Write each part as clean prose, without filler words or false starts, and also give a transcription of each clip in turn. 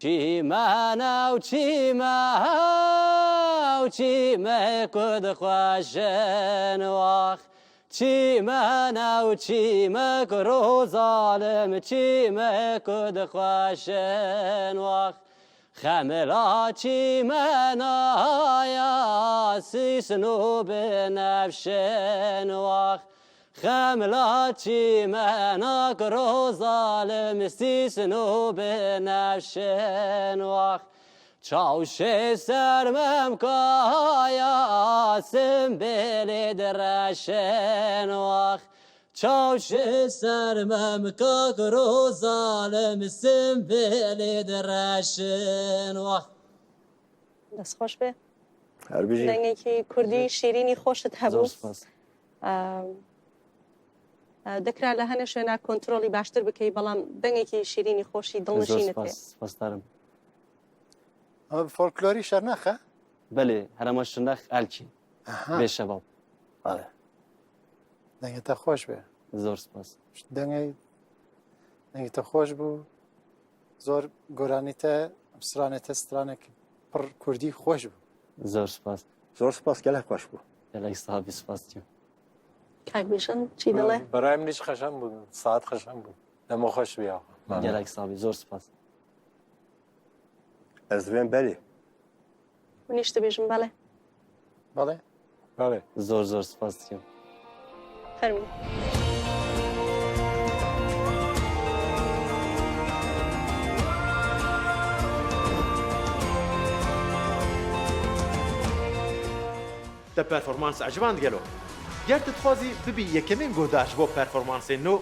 چیمەنە و چیمە و چیمە کود خوەشن واخ چیمەنە و چیمە کرو زالم چیمە کود خوەشن واخ خەملا چیمەنایا سیسن و بنەفشن واخ خەملا چیمەنا کرو زالم سیسن و بنەفشن واخ چاوشێ سەرمەم کایا سمبێلێ درەشن واخ چاوشێ سەرمەم کاکرو زالم سمبێلێ درەشن واخ. دەست خۆش بێ. هەر بژی. دەنگێکی کوردی شیرینی خۆشت هەبوو. زۆر سپاس. دەکرا لە هەنێ شوێنا کۆنترۆڵی باشتر بکەی بەڵام دەنگێکی شیرینی خۆشی زۆر دڵنشینت سپاس هەیە. سپاسدارم. ئەمە فۆلکلۆری شەرنەخە؟ بەلێ هەرەمە شرنەخ ئەلکی ئەها. بێ شەباب. بەڵێ. دەنگتە خۆش بێ. زۆر سپاس. دەنگی دەنگتە خۆش بوو زۆر گۆرانیتە سترانێتە سترانێک پڕ کوردی خۆش بوو. زۆر سپاس. زۆر سپاس گەلەک خۆش بوو. گەلەک سابی سپاس دکەم. کاک بیژەن چی دەڵێ؟ بەڕای منیش خەشەم بوو ساعت خەشەم بوو دەمە خۆش بیا. گەلەک سابی زۆر سپاس. ئەز دەبێم بەلێ. منیش دەبێژم بەڵێ. بەڵێ. بەڵێ. زۆر زۆر سپاس دکەم. فەرموو. Te performans eciband gelo? Ger tu dixwazî bibî yekemîn guhdar ji bo performansên nû,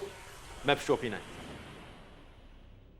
me bişopîne.